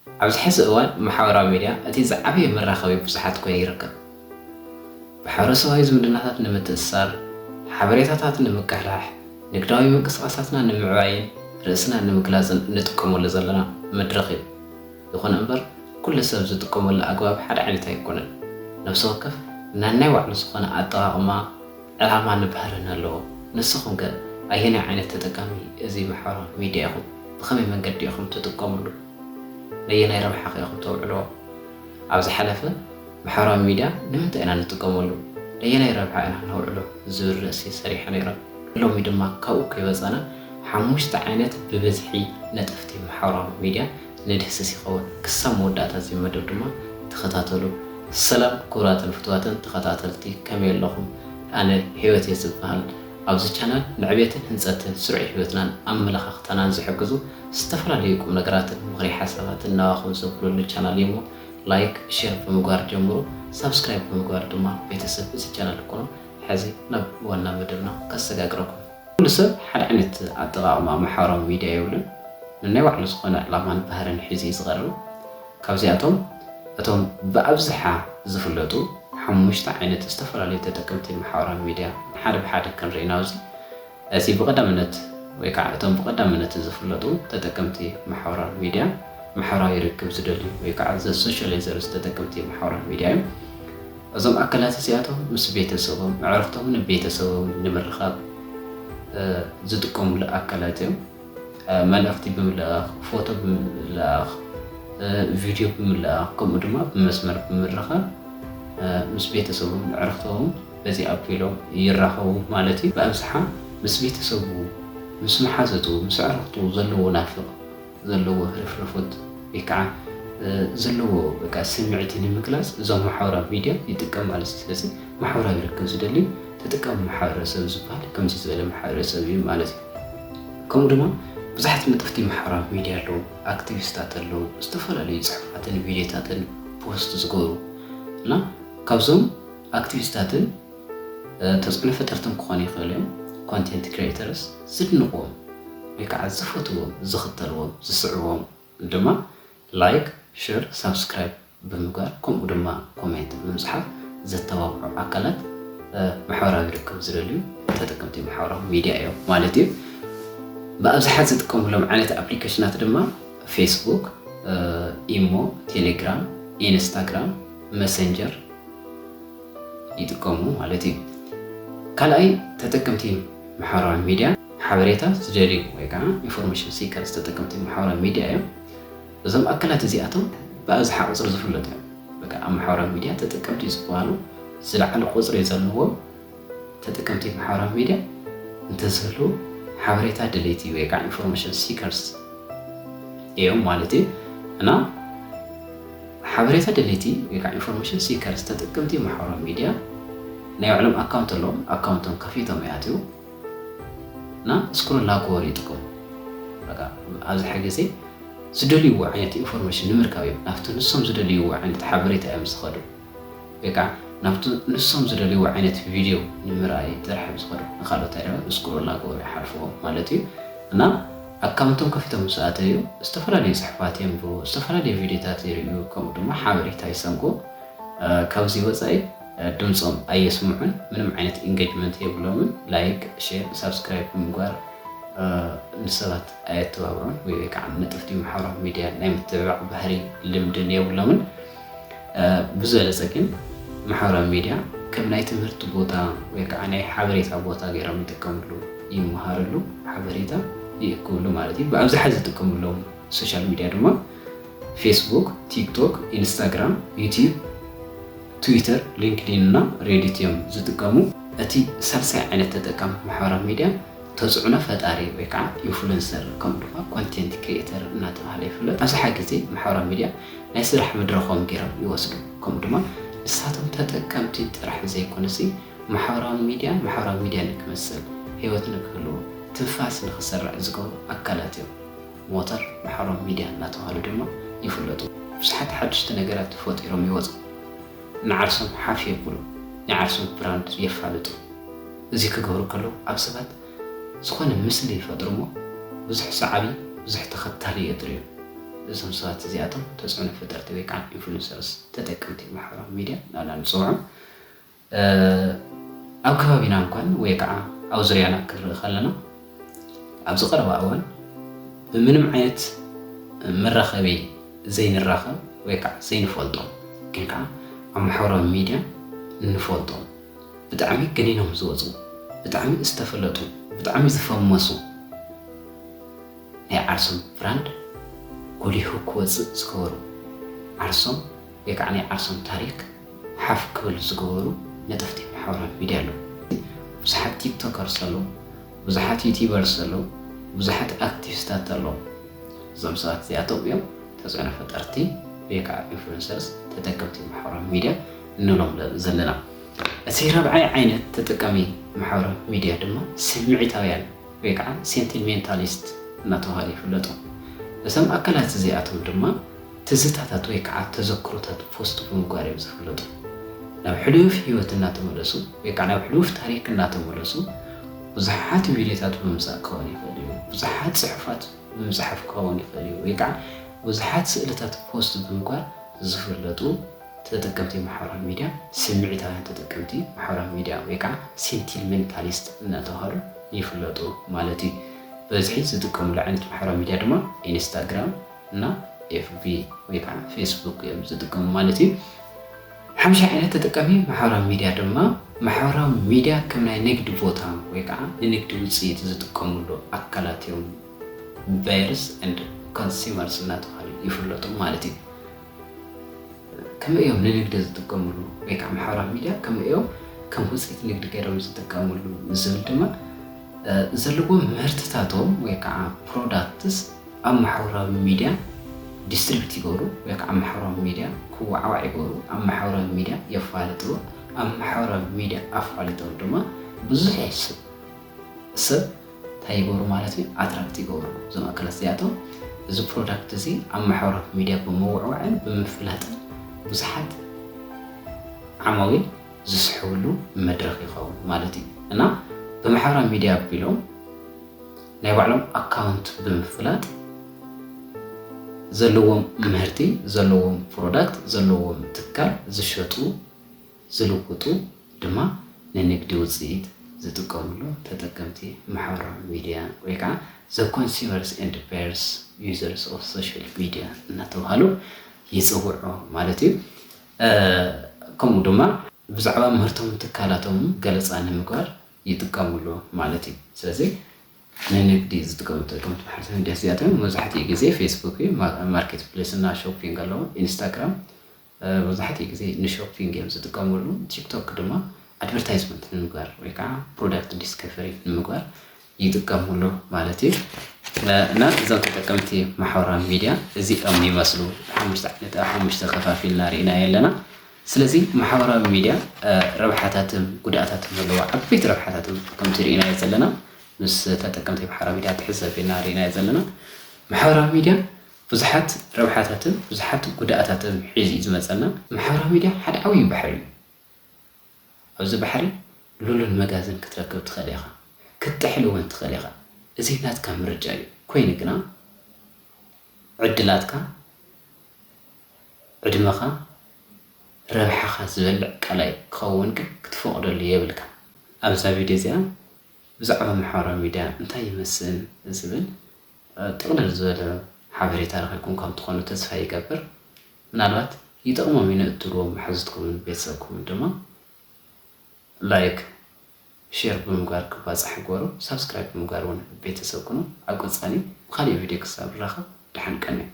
ኣብዚ ሕዚ እዋን ማሕበራዊ ሚድያ እቲ ዝዓበየ መራኸቢ ብዙሓት ኮይኑ ይርከብ። ማሕበረሰባዊ ዝምድናታት ንምትእስሳር፣ ሓበሬታታት ንምቅሕላሕ፣ ንግዳዊ ምንቅስቓሳትና ንምዕባይን ርእስና ንምግላጽን እንጥቀመሉ ዘለና መድረኽ እዩ። ይኹን እምበር ኩሉ ሰብ ዝጥቀመሉ ኣግባብ ሓደ ዓይነት ኣይኮነን። ነፍሲ ወከፍ ናናይ ባዕሉ ዝኾነ ኣጠቓቕማ፣ ዕላማን ባህርን ኣለዎ። ንስኹም ከ ኣየናይ ዓይነት ተጠቃሚ እዚ ማሕበራዊ ሚድያ ኢኹም? ብኸመይ መንገዲ ኢኹም ትጥቀምሉ? ነየናይ ረብሓ ከ ኢኹም ተውዕልዎ? ኣብ ዝሓለፈ ማሕበራዊ ሚድያ ንምንታይ ኢና ንጥቀመሉ? ነየናይ ረብሓ ኢና ነውዕሎ? ዝብል ርእሲ ሰሪሐ ነይረ። ሎሚ ድማ ካብኡ ከይወፃና ሓሙሽተ ዓይነት ብብዝሒ ነጠፍቲ ማሕበራዊ ሚድያ ንድህስስ ይኸውን። ክሳብ መወዳእታ እዚ መደብ ድማ ተኸታተሉ። ሰላም ክቡራትን ፍቱዋትን ተኸታተልቲ፣ ከመይ ኣለኹም? ኣነ ህይወት እየ ዝበሃል። ኣብዚ ቻናል ንዕቤትን ህንፀትን ስሩዕ ህይወትናን ኣመለኻኽታናን ዝሕግዙ ዝተፈላለዩ ቁም ነገራትን ምኽሪ ሓሳባትን ናባኹም ዘብሉሉ ቻናል እዩ እሞ ላይክ፣ ሼር ብምግባር ጀምሩ። ሳብስክራይብ ብምግባር ድማ ቤተሰብ እዚ ቻናል ኩኑ። ሕዚ ናብ ዋና መደብና ከሰጋግረኩም። ኩሉ ሰብ ሓደ ዓይነት ኣጠቓቕማ ማሕበራዊ ሚድያ የብሉን። ነናይ ባዕሉ ዝኾነ ዕላማን ባህርን ሒዙ እዩ ዝቐርብ። ካብዚኣቶም እቶም ብኣብዝሓ ዝፍለጡ ሓሙሽተ ዓይነት ዝተፈላለዩ ተጠቀምቲ ማሕበራዊ ሚድያ ሓደ ብሓደ ክንርኢ ኢና ኣብዚ። እቲ ብቐዳምነት ወይ ከዓ እቶም ብቐዳምነት ዝፍለጡ ተጠቀምቲ ማሕበራዊ ሚድያ ማሕበራዊ ርክብ ዝደልዩ ወይ ከዓ ዘ ሶሻላይዘርስ ተጠቀምቲ ማሕበራዊ ሚድያ እዮም። እዞም ኣካላት እዚኣቶም ምስ ቤተሰቦም፣ ኣዕሩኽቶምን ቤተሰቦምን ንምርኻብ፣ እ፣ ዝጥቀሙሉ ኣካላት እዮም። እ፣ መልእኽቲ ብምልኣኽ፣ ፎቶ ብምልኣኽ፣ እ፣ ቪድዮ ብምልኣኽ፣ ከምኡ ድማ ብመስመር ብምርኻብ፣ እ፣ ምስ ቤተሰቦም፣ ኣዕሩኽቶምን በዚ ኣቢሎም ይራኸቡ ማለት እዩ። ብኣብዝሓ ምስ ቤተሰቡ፣ ምስ መሓዘቱ፣ ምስ ኣዕሩኽቱ ዘለዎ ናፍቕ፣ ዘለዎ ህርፍርፎት ወይ ከዓ፣ እ፣ ዘለዎ በቃ ስምዒት ንምግላጽ እዞም ማሕበራዊ ሚድያ ይጥቀም ማለት እዩ። ስለዚ ማሕበራዊ ርክብ ዝደሊ ተጠቃሚ ማሕበረሰብ ዝበሃል ከምዚ ዝበለ ማሕበረሰብ እዩ ማለት እዩ። ከምኡ ድማ ብዙሓት ነጠፍቲ ማሕበራዊ ሚድያ ኣለዉ፣ ኣክቲቪስታት ኣለዉ፣ ዝተፈላለዩ ጽሑፋትን ቪድዮታትን ፖስት ዝገብሩ እና ካብዞም ኣክቲቪስታትን፣ እ፣ ተጽዕኖ ፈጠርትን ክኾኑ ይኽእሉ እዮም። ኮንቴንት ክሪኤተርስ ዝድንቕዎም ወይ ከዓ ዝፈትዎም፣ ዝኽተልዎም፣ ዝስዕብዎም ድማ ላይክ፣ ሼር፣ ሳብስክራይብ ብምግባር ከምኡ ድማ ኮሜንት ብምጽሓፍ ዘተባብዑ ኣካላት፣ እ፣ ማሕበራዊ ርክብ ዝደልዩ ተጠቀምቲ ማሕበራዊ ሚድያ እዮም ማለት እዩ። ብኣብዝሓ ዝጥቀሙሎም ዓይነት ኣፕሊኬሽናት ድማ ፌስቡክ፣ እ፣ ኢሞ፣ ቴሌግራም፣ ኢንስታግራም፣ መሰንጀር ይጥቀሙ ማለት እዩ። ካልኣይ ተጠቀምቲ ማሕበራዊ ሚድያ ሓበሬታ ዝደልዩ ወይ ከዓ ኢንፎርሜሽን ሲከርስ ተጠቀምቲ ማሕበራዊ ሚድያ እዮም። እዞም ኣካላት እዚኣቶም ብኣብዝሓ ቁፅሪ ዝፍለጡ እዮም። በቃ ኣብ ማሕበራዊ ሚድያ ተጠቀምቲ ዝበሃሉ ዝለዓለ ቁፅሪ ዘለዎም ተጠቀምቲ ማሕበራዊ ሚድያ እንተዝህልዉ ሓበሬታ ደለይቲ ወይ ከዓ ኢንፎርሜሽን ሲከርስ እዮም ማለት እዩ። እና ሓበሬታ ደለይቲ ወይ ከዓ ኢንፎርሜሽን ሲከርስ ተጠቀምቲ ማሕበራዊ ሚድያ ናይ ባዕሎም ኣካውንት ኣለዎም። ኣካውንቶም ከፊቶም ይኣትዩ እና ስክሮል እናገበሩ ይጥቀሙ። በቃ ኣብዝሓ ግዜ ዝደልይዎ ዓይነት ኢንፎርሜሽን ንምርካብ እዮም ናብቲ ንሶም ዝደልይዎ ዓይነት ሓበሬታ እዮም ዝኸዱ። ወይ ከዓ ናብቲ ንሶም ዝደልይዎ ዓይነት ቪድዮ ንምርኣይ ጥራሕ እዮም ዝኸዱ። ንካልኦት ኣድማ ስክሮል እናገበሩ ይሓልፍዎም ማለት እዩ። እና ኣካውንቶም ከፊቶም ምስ ኣተዩ ዝተፈላለዩ ጽሑፋት የንብቡ፣ ዝተፈላለዩ ቪድዮታት ይርእዩ፣ ከምኡ ድማ ሓበሬታ ይሰንቁ። እ፣ ካብዚ ወጻኢ፣ እ፣ ድምጾም ኣየስምዑን፣ ምንም ዓይነት ኢንጌጅመንት የብሎምን። ላይክ፣ ሼር፣ ሳብስክራይብ ብምግባር፣ እ፣ ንሰባት ኣየተባብዑን ወይ፣ ወይ ከዓ ነጠፍቲ ማሕበራዊ ሚድያ ናይ ምትብባዕ ባህሪ ልምድን የብሎምን። እ፣ ብዝበለጸ ግን ማሕበራዊ ሚድያ ከም ናይ ትምህርቲ ቦታ ወይ ከዓ ናይ ሓበሬታ ቦታ ገይሮም ይጥቀምሉ፣ ይመሃርሉ፣ ሓበሬታ ይእክብሉ ማለት እዩ። ብኣብዝሓ ዝጥቀምሎም ሶሻል ሚድያ ድማ ፌስቡክ፣ ቲክቶክ፣ ኢንስታግራም፣ ዩቲዩብ፣ ትዊተር፣ ሊንክድኢን እና ሬዲት እዮም ዝጥቀሙ። እቲ ሳልሳይ ዓይነት ተጠቃሚ ማሕበራዊ ሚድያ ተፅዕኖ ፈጣሪ ወይ ከዓ ኢንፍሉንሰር ከምኡ ድማ ኮንቴንት ክሪኤተር እናተባሃለ ይፍለጥ። ኣብዝሓ ግዜ ማሕበራዊ ሚድያ ናይ ስራሕ መድረኾም ገይሮም ይወስዱ። ከምኡ ድማ ንሳቶም ተጠቀምቲ ጥራሕ ዘይኮነሲ ማሕበራዊ ሚድያ ማሕበራዊ ሚድያ ንክመስል፣ ህይወት ንክህልዎ፣ ትንፋስ ንክሰርዕ ዝገብሩ ኣካላት እዮም። ሞተር ማሕበራዊ ሚድያ እናተባህሉ ድማ ይፍለጡ። ብዙሓት ሓደሽቲ ነገራት ፈጢሮም ይወፁ። ንዓርሶም ሓፍ የብሉ፣ ንዓርሶም ብራንድ የፋልጡ። እዚ ክገብሩ ከለዉ ኣብ ሰባት ዝኾነ ምስሊ ይፈጥሩ እሞ ብዙሕ ሰዓቢ፣ ብዙሕ ተኸታሊ የጥርዩ። እዞም ሰባት እዚኣቶም ተጽዕኖ ፈጠርቲ ወይ ከዓ ኢንፍሉንሰርስ፣ ተጠቀምቲ ማሕበራዊ ሚድያ እናበልና ንፅውዖም። ኣብ ከባቢና እንኳን ወይ ከዓ ኣብ ዙርያና ክንርኢ ከለና፣ ኣብዚ ቀረባ እዋን ብምንም ዓይነት መራኸቢ ዘይንራኸብ ወይ ከዓ ዘይንፈልጦም ግን ከዓ ኣብ ማሕበራዊ ሚድያ እንፈልጦም ብጣዕሚ ገኒኖም ዝወፁ፣ ብጣዕሚ ዝተፈለጡ፣ ብጣዕሚ ዝፈመሱ ናይ ዓርሶም ብራንድ ጎሊሁ ክወፅእ ዝገበሩ፣ ዓርሶም ወይ ከዓ ናይ ዓርሶም ታሪክ ሓፍ ክብል ዝገበሩ ነጠፍቲ ማሕበራዊ ሚድያ ኣለዉ። ብዙሓት ቲክቶከርስ ኣለዉ፣ ብዙሓት ዩቲዩበርስ ኣለዉ፣ ብዙሓት ኣክቲቪስታት ኣለዉ። እዞም ሰባት እዚኣቶም እዮም ተፅዕኖ ፈጠርቲ ወይ ከዓ ኢንፍሉንሰርስ፣ ተጠቀምቲ ማሕበራዊ ሚድያ እንብሎም ዘለና። እቲ ረብዓይ ዓይነት ተጠቃሚ ማሕበራዊ ሚድያ ድማ ስምዒታውያን ወይ ከዓ ሴንቲሜንታሊስት እናተባሃሉ ይፍለጡ። እዞም ኣካላት እዚኣቶም ድማ ትዝታታት ወይ ከዓ ተዘክሮታት ፖስት ብምግባር እዮም ዝፍለጡ። ናብ ሕሉፍ ህይወት እናተመለሱ ወይ ከዓ ናብ ሕሉፍ ታሪክ እናተመለሱ ብዙሓት ቪድዮታት ብምምፃእ ክኸውን ይኽእል እዩ። ብዙሓት ፅሑፋት ብምፅሓፍ ክኸውን ይኽእል እዩ። ወይ ከዓ ብዙሓት ስእልታት ፖስት ብምግባር ዝፍለጡ ተጠቀምቲ ማሕበራዊ ሚድያ ስምዒታውያን ተጠቀምቲ ማሕበራዊ ሚድያ ወይ ከዓ ሴንቲሜንታሊስት እናተባሃሉ ይፍለጡ ማለት እዩ። በዝሒ ዝጥቀሙሉ ዓይነት ማሕበራዊ ሚድያ ድማ ኢንስታግራም እና ኤፍቢ ወይ ከዓ ፌስቡክ እዮም ዝጥቀሙ ማለት እዩ። ሓምሻይ ዓይነት ተጠቃሚ ማሕበራዊ ሚድያ ድማ ማሕበራዊ ሚድያ ከም ናይ ንግዲ ቦታ ወይ ከዓ ንንግዲ ውፅኢት ዝጥቀሙሉ ኣካላት እዮም። ባየርስ ኤንድ ኮንሱመርስ እናተባሃሉ ይፍለጡ ማለት እዩ። ከመይ እዮም ንንግዲ ዝጥቀሙሉ ወይ ከዓ ማሕበራዊ ሚድያ ከመይ እዮም ከም ውፅኢት ንግዲ ገይሮም ዝጥቀሙሉ ዝብል ድማ ዘለዎም ምህርትታቶም ወይ ከዓ ፕሮዳክትስ ኣብ ማሕበራዊ ሚድያ ዲስትሪቢዩት ይገብሩ ወይ ከዓ ኣብ ማሕበራዊ ሚድያ ክወዓዋዕ ይገብሩ፣ ኣብ ማሕበራዊ ሚድያ የፋልጥዎ። ኣብ ማሕበራዊ ሚድያ ኣፋሊጦም ድማ ብዙሕ ሰብ እንታይ ይገብሩ ማለት እዩ? ኣትራክት ይገብሩ። እዞም ኣካላት እዚኣቶም እዚ ፕሮዳክት እዚ ኣብ ማሕበራዊ ሚድያ ብምውዕዋዕን ብምፍላጥን ብዙሓት ዓማዊል ዝስሕብሉ መድረኽ ይኸውን ማለት እዩ። እና ብማሕበራዊ ሚድያ ኣቢሎም ናይ ባዕሎም ኣካውንት ብምፍላጥ ዘለዎም ምህርቲ፣ ዘለዎም ፕሮዳክት፣ ዘለዎም ትካል ዝሸጡ፣ ዝልውጡ ድማ ንንግዲ ውፅኢት ዝጥቀምሉ ተጠቀምቲ ማሕበራዊ ሚድያ ወይ ከዓ the consumers and buyers users of social media እናተባሃሉ ይፅውዑ ማለት እዩ። ከምኡ ድማ ብዛዕባ ምህርቶም ትካላቶም ገለፃ ንምግባር ይጥቀምሉ ማለት እዩ። ስለዚ ንንግዲ ዝጥቀሙ ተጠቀምቲ ማሕበራዊ ሚድያ እዚኣቶም መብዛሕትኡ ግዜ ፌስቡክ እዩ፣ ማርኬት ፕሌስ እና ሾፒንግ ኣለዎ። ኢንስታግራም መብዛሕትኡ ግዜ ንሾፒንግ እዮም ዝጥቀምሉ። ቲክቶክ ድማ ኣድቨርታይዝመንት ንምግባር ወይ ከዓ ፕሮዳክት ዲስከቨሪ ንምግባር ይጥቀምሉ ማለት እዩ። እና እዞም ተጠቀምቲ ማሕበራዊ ሚድያ እዚኦም ይመስሉ። ሓሙሽተ ዓይነት ኣብ ሓሙሽተ ከፋፊልና ርኢናዮ ኣለና። ስለዚ ማሕበራዊ ሚድያ ረብሓታትን ጉድኣታትን ኣለዎ። ዓበይቲ ረብሓታትን ከምቲ ርኢናዮ ዘለና ምስ ተጠቀምቲ ማሕበራዊ ሚድያ ትሕዝ ኣቢልና ርኢናዮ ዘለና። ማሕበራዊ ሚድያ ብዙሓት ረብሓታትን ብዙሓት ጉድኣታትን ሒዙ እዩ ዝመፀና። ማሕበራዊ ሚድያ ሓደ ዓብዪ ባሕሪ እዩ። ኣብዚ ባሕሪ ሉልን መጋዝን ክትረክብ ትኽእል ኢኻ፣ ክትጥሕል እውን ትኽእል ኢኻ። እዚ ናትካ ምርጫ እዩ። ኮይኑ ግና ዕድላትካ፣ ዕድመኻ፣ ረብሓኻ ዝበልዕ ቀላይ ክኸውን ግን ክትፈቕደሉ የብልካ። ኣብዛ ቪድዮ እዚኣ ብዛዕባ ማሕበራዊ ሚድያ እንታይ ይመስል ዝብል ጥቕልል ዝበለ ሓበሬታ ረኺብኩም ከም ትኾኑ ተስፋ ይገብር። ምናልባት ይጠቕሞም እዩ ንእትብልዎም መሓዙትኩምን ቤተሰብኩምን ድማ ላይክ፣ ሼር ብምግባር ክባፃሕ ግበሩ። ሳብስክራይብ ብምግባር እውን ቤተሰብ ኩኑ። ኣብ ቀፃሊ ብካሊእ ቪድዮ ክሳብ ንራኸብ ደሓን ቀንዩ።